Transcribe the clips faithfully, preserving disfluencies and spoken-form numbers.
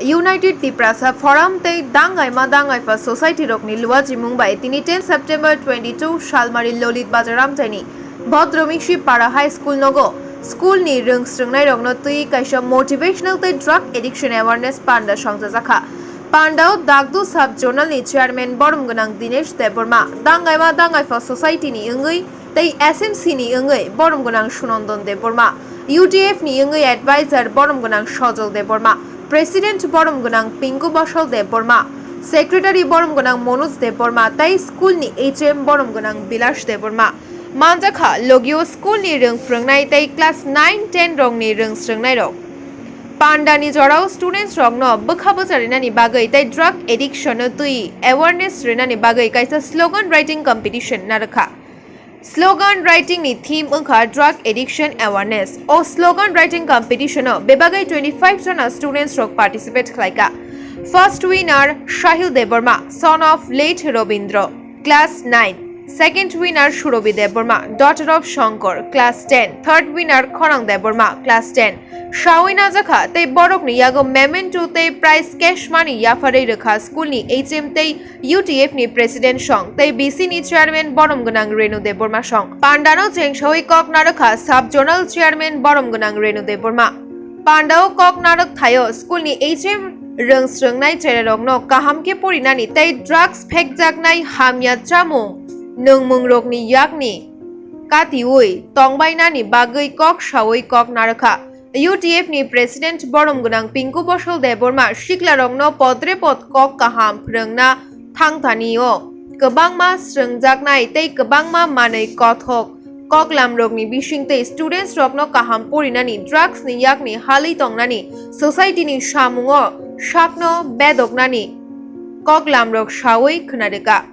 United Tiprasa Forum tei Dangaima Dangaipha Society rokni luachimung bai tini ten September twenty-two Salmari Lolit Bazar amchaini Bhodromishi Para High School nogo school ni rwng srwngnai rokno twi kaisa motivational tei drug addiction awareness panda songchajakha. Pandao Dagdu Sub Zonal ni Chairman Borom Gwnang Dinesh Debbarma, Dangaima Dangaipha Society ni wngwi tei S M C ni wngwi Borom Gwnang Sunondon Debbarma, U T F ni wngwi Advisor Borom Gwnang Sojol Debbarma, President Borom Gwnang Pinku Bosol Debbarma, Secretary Borom Gwnang Manoj Debbarma tei school ni H M Borom Gwnang Bilash Debbarma manjakha, logio school ni rwng phrwngnai tei class nine ten rokni rwng srwngnai rok. Pandani jorao students rokno bwkha bwcha rinani bagwi tei drug addiction no twi awareness rinani bagwi kaisa slogan writing competition narwkha. Slogan writing ni theme wngkha Drug Addiction Awareness. O slogan writing competition o bebagwi twenty-five jona students rok participate khlaika. First winner Sahil Debbarma, son of late Robindro, class nine. Second winner Surobi Debbarma, daughter of Shankar, class ten. Third winner Khorang Debbarma, class ten. Sawi najakha tei borokni yago memento tei prize cash money yapharwi rwkha school ni H M tei U T F ni President song tei B C ni Chairman Borom Gwnang Renu Debbarma song. Pandano chengsawi kok narwkha Sub Zonal Chairman Borom Gwnang Renu Debbarma. Pandao kok narwk thaio school ni H M rwng srwngnai cherairokno kaham khe porinani tei drugs phekjaknai hamya chamung nwngmungrokni yakni katiui tongbainani bagwi kok saui kok narwkha. U T F ni President Borom Gwnang Pinku Bosol Debbarma siklarokno podre pod kok kaham phrwngna thangthani o kwbangma srwngjaknai tei kwbangma manwi kothok koklamrokni bisingtwi students rokno kaham porinani, drugs ni yakni halwi tongnani, society ni samungo sakno bedoknani koklamrok saui khwnarwkha.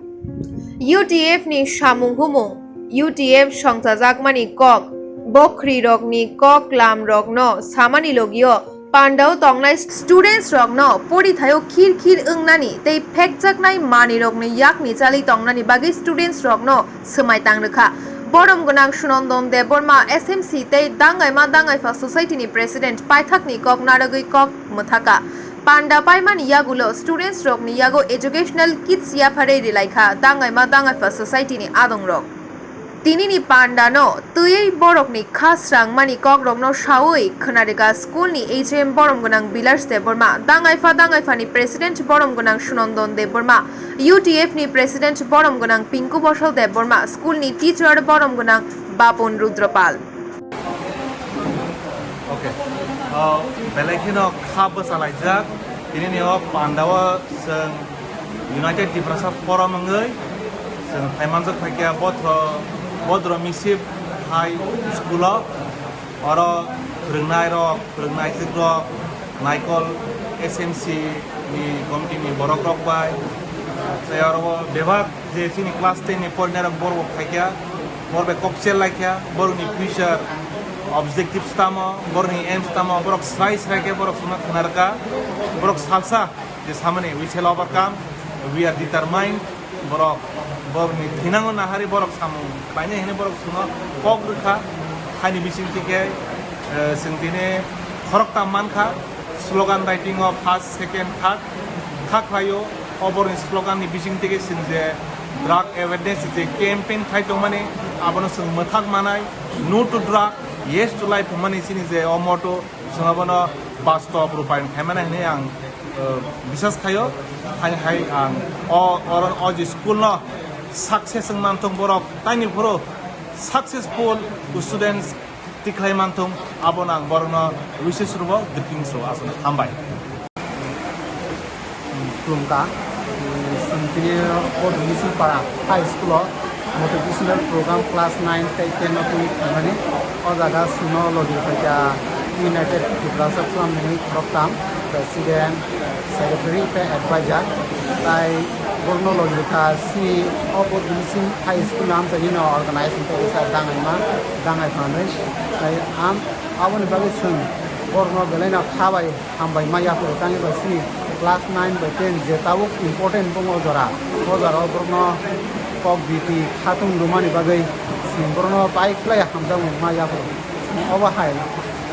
U T F ni samung humung, U T F songchajakmani kok, bokhri rokni koklam rokno samani logio pandao tongnai students rokno porithaio khir khir wngnani tei phekjaknai manwi rokni yakni chalwi tongnani bagwi students rokno swmai tang rwkha. Borom gwnang Sunondon Debbarma S M C tei Dangaima Dangaipha Society ni President paithakni kok narwgwi kok mwthaka. Panda paimani yagulo students rokni yago educational kits yapharwi rilaikha Dangaima Dangaipha Society ni adongrok. Tinini pandano twiwi borokni kha srangmani kokrokno saui khwnarwkha school ni H M Borom gwnang Bilas Debbarma, Dangaipha Dangaiphani President Borom gwnang Sunondon Debbarma, U T F ni President Borom gwnang Pinku Bosol Debbarma, school ni teacher Borom gwnang Bapun Rudropal. Okay. O, belai kheno kha bwchalaijak. Tinini o pandao chwng United Tiprasa Forum wngwi chwng phaimanjak phaikha Bodro, Bodro Misip High School o. Oro phwrwngnairok, phwrwngnaijwkrok, Naikol S M C ni committee ni borokrok bai, tei oro bebak je chini class ten ni porinairok borok bo phaikha, borok bai kok chel laikha, borokni future objectives tamo, borokni aims tamo, borok srai srai khe borok chwngno khna rwkha, borok salsa je samani, "We shall overcome, we are determined," borok, borokni thinango nahari borok samung khlainai hwnwi borok chwngno kok rwkha, haini bisingtwi khe, eh, chwng tini khoroktham mankha, slogan writing o first, second, third kha khlaio. O borokni slogan ni bising twi khe chwng je drug awareness je campaign khai tongmani, abono chwng mwthak manai, "No to drug, yes to life" hwnmani chini je o motto, chwng abono bastob rupayon khaimani hwnwi ang, eh, bisas khaio. Hai hai ang o, oro o je school no success wng manthung borok, taini phuru successful students tikhlai manthung, abono ang borokno wishes rwo, greetings rwo, aswk hambai. Khulumkha, chwng tini o Dumisingpara High School o motivational program class nine tei ten no twi thangmani. O jaga chwngno logi phaikha United Tiprasa Forum ni khoroktham, President, Secretary tei Advisor. Tai borokno logi kha chini o Dumising High School ni amchaini no organize wngkha kisa Dangaima, Dangaipha hwnwi. Tai am, aboni bagwi chwng borokno belai no kha bai hambai ma yaphuru, tangwi bai chini class nine bai ten je tabuk important wng o jora. O jora o borokno kok biti khatung rwmani bagwi chwng borokno bai khlai hamjakmung ma yaphuru. Obo hai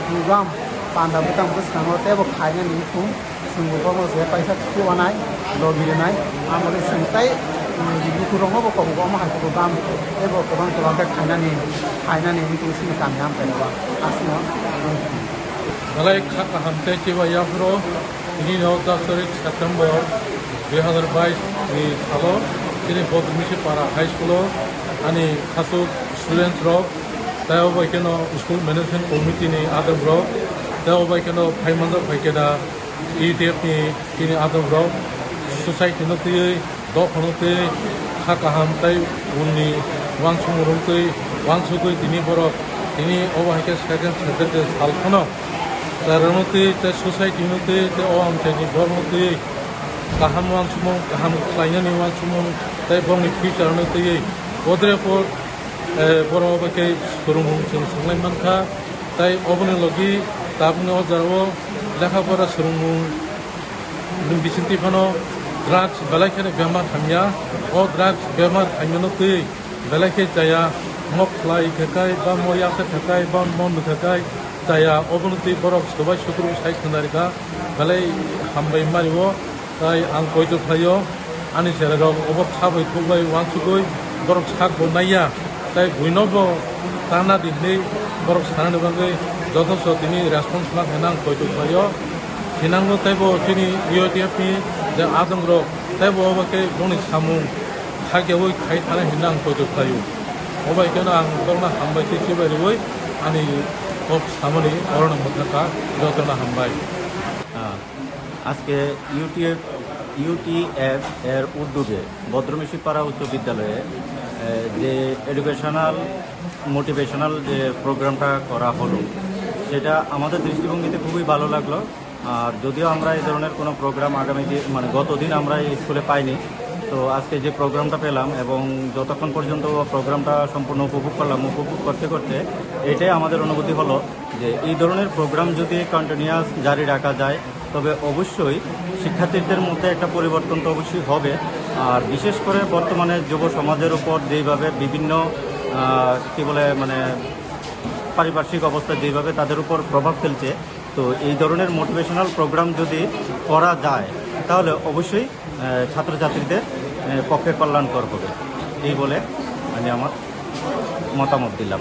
program panda bwtang bwskango teibo khainani wngkha. Chwng bo bono je paisa chubanai, logi rwnai, ang bo chwng tai, um, bukurokno bo kok bo omo hai kok dam, tei bo kwbang kwbang khe khainani, khainani wngwi tongo chini kami amchaio ba aswkno. Belai kha kaham tei chuba yaphuru tini no das tarik September dui hazar bais ni salo chini Bodrumisi Para High School o ani khasuk students rok tei obo kheno school management committee ni adong rok tei obo kheno phai manjak phai khe da E T F ni chini adong rok society no twiwi dophano twiwi kha kaham tei unni uansukmung rok twi uansugwi tini borok tini obo hai khe second Saturday sal phano chwrairokno twi tei society no twi tei o amchaini borokno twi kaham uansukmung kaham khlainani uansukmung tei borokni future no twiwi bodre por eh, borok bai khe swrwngmung chwng swrwnglai mankha. Tei oboni logi tabukni o jora o lekha pora swrwngmung ni bisingtwi phano drugs belai kheno bemar hamya. O drugs bemar hamyano twi belai khe chaya mok khlai khekai ba mo yasa khekai ba mo nukhekai chaya obono twi borok sobai sukuru sai khwnarikha belai hambai mario. Tai ang koitok khlaio, ani cherairok obo kha bai thuk bai uansugwi borok sak bo naiya, tai buino bo tana di hwnwi borok sanani bagwi jotoso tini response ma khaina ang koitok khlaio. Thinango teibo chini U I T F ni je adongrok teibo obo khe boni samung khakyaui khai thana hinwi ang koitok khlaio. Obo hai kheno ang borokno hambai tei chibai rwui ani kok samani orono mwthangkha, jotono hambai. আজকে UTF UTF এর উদ্যোগে ভদ্রমিশিপাড়া উচ্চ বিদ্যালয়ে এ, যে educational motivational যে প্রোগ্রামটা করা হলো, সেটা আমাদের দৃষ্টিভঙ্গিতে খুবই ভালো লাগলো। আর যদিও আমরা এই ধরনের কোনো প্রোগ্রাম আগামী দিন, মানে, গত দিন আমরা এই স্কুলে পাইনি, তো আজকে যে প্রোগ্রামটা পেলাম এবং যতক্ষণ পর্যন্ত প্রোগ্রামটা সম্পূর্ণ উপভোগ করলাম, উপভোগ করতে করতে এটাই আমাদের অনুভূতি হলো যে এই ধরনের প্রোগ্রাম যদি কন্টিনিউয়াস জারি রাখা যায়, তবে অবশ্যই শিক্ষার্থীদের মধ্যে একটা পরিবর্তন তো অবশ্যই হবে। আর বিশেষ করে বর্তমানে যুব সমাজের উপর যেইভাবে বিভিন্ন, আহ, কি বলে, মানে, পারিপার্শ্বিক অবস্থা যেইভাবে তাদের উপর প্রভাব ফেলছে, তো এই ধরনের মোটিভেশনাল প্রোগ্রাম যদি করা যায়, তাহলে অবশ্যই, আহ, ছাত্রছাত্রীদের, আহ, পক্ষে কল্যাণকর হবে। এই বলে আমি আমার মতামত দিলাম।